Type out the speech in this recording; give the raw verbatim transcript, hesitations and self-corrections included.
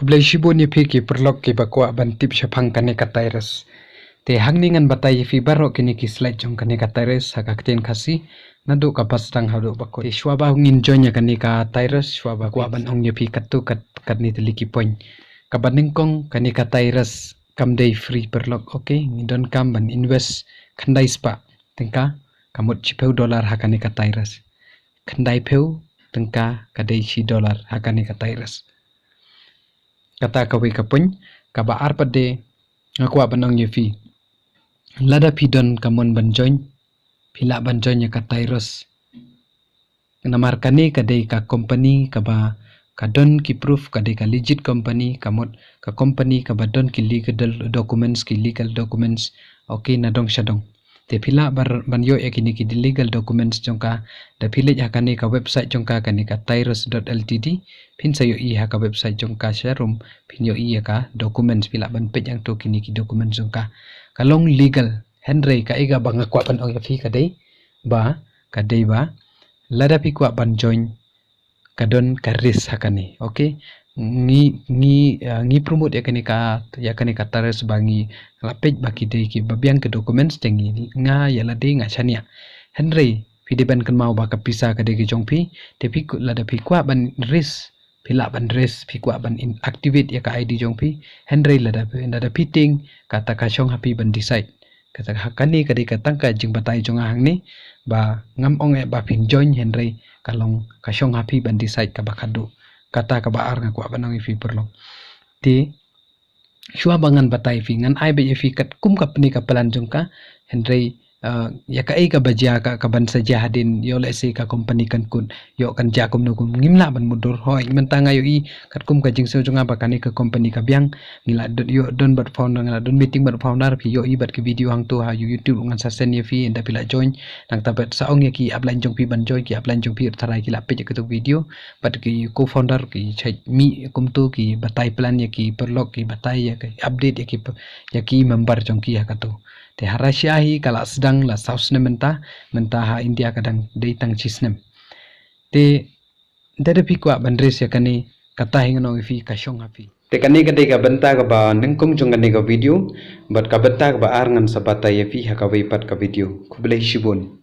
Khublei shibun ïa phi ki paralok kiba kwah ban tip shaphang kane ka Tyrus. Te hangne ngan batai ïa phi baroh kine ki slide jong kane ka Tyrus ha ka ktien Khasi, naduh kaba sdang haduh ba kut. Te shuwa ba ngin join ïa kane ka Tyrus, shuwa ba kwah ban ong ïa phi katto kat, katne tylli ki point. Kaba nyngkong, kane ka Tyrus kam dei free paralok, okay? Ngi donkam ban invest khyndai spah tyngka, ka mut shiphew dollar ha kane ka Tyrus. Khyndai phew tyngka ka dei shi dollar ha kane ka Tyrus. Kata kawei ka point. Kaba ar pat de, nga kwah ban ong ïa phi, lada phi don ka mon ban join, phi lah ban join ïa ka Tyrus. Namar kane ka dei ka company kaba ka don ki proof, ka dei ka legit company, ka mut ka company kaba don ki legal documents, ki legal documents, okay, na dong sha dong. Te phi lah bar, ban ïoh ïa kine ki legal documents jong ka, da phi leit ha kane ka website jong ka, kane ka tyrus dot L T D, phin sa ïohi ha ka website jong ka sharum, phin ïohi ïa ka documents, phi lah ban peit hangto kine ki documents jong ka. Ka long legal, hynrei kaei kaba nga kwah ban ong ïa phi ka dei ba, ka dei ba, lada phi kwah ban join, ka don ka risk ha kane, okay? Ngi, ngi, ah, ngi promote ïa kane ka, ïa kane ka Tyrus ba ngi la peit ba ki dei kiba biang ki documents, te ngi, nga ïa lade nga shaniah. Hynrei phi dei ban kynmaw ba ka pisa ka dei ka jong phi, te phi ku-, lada phi kwah ban risk, phi lah ban risk, phi kwah ban in-, activate ïa ka I D jong phi. Hynrei lada phi, lada phi tieng, kata ka shong ha phi ban decide. Kata ha kane ka dei ka tang ka jingbatai jong nga hangne, ba ngam ong eh ba phin join, hynrei ka long ka shong ha phi ban decide kaba khadduh. Kata kaba ar nga kwah ban ong ïa phi paralok. Te shuwa ba ngan batai ïa phi, ngan ai beit ïa phi katkum ka pynïaid ka plan jong ka, hynrei, ah, ïa kaei kaba jia ka, kaban sa jia hadien, ïoh lehse ka company kan kut, ïoh kan jia kumno kumno, ngim lah ban mutdur. Hooid, mynta nga ïohi katkum ka jingsngew jong nga ba kane ka company ka biang, ngi la don, ïoh don bad founder, ngi la don meeting bad founder, phi ïohi bad ki video hangto ha YouTube, ngan sa send ïa phi, ynda phi lah join. Nangta bad sa ong ïa ki upline jong phi ban join, ki upline jong phi tharai ki lah peit ïa kato video, bad ki co-founder ki shait mih kumto, ki batai plan ïa ki paralok, ki batai ïa ki update ïa ki p-, ïa ki member jong ki ha kato. Te ha Russia hi ka la sdang la saw snem mynta, mynta ha India ka dang dei tang shi snem. Te lada phi kwah ban risk ïa kane, kata hi ngan ong ïa phi ka shong ha phi. Te kane ka dei ka bynta kaba nyngkong jong kane ka video, bad ka bynta kaba ar ngan sa batai ïa phi ha kawei pat ka video. Khublei shibun.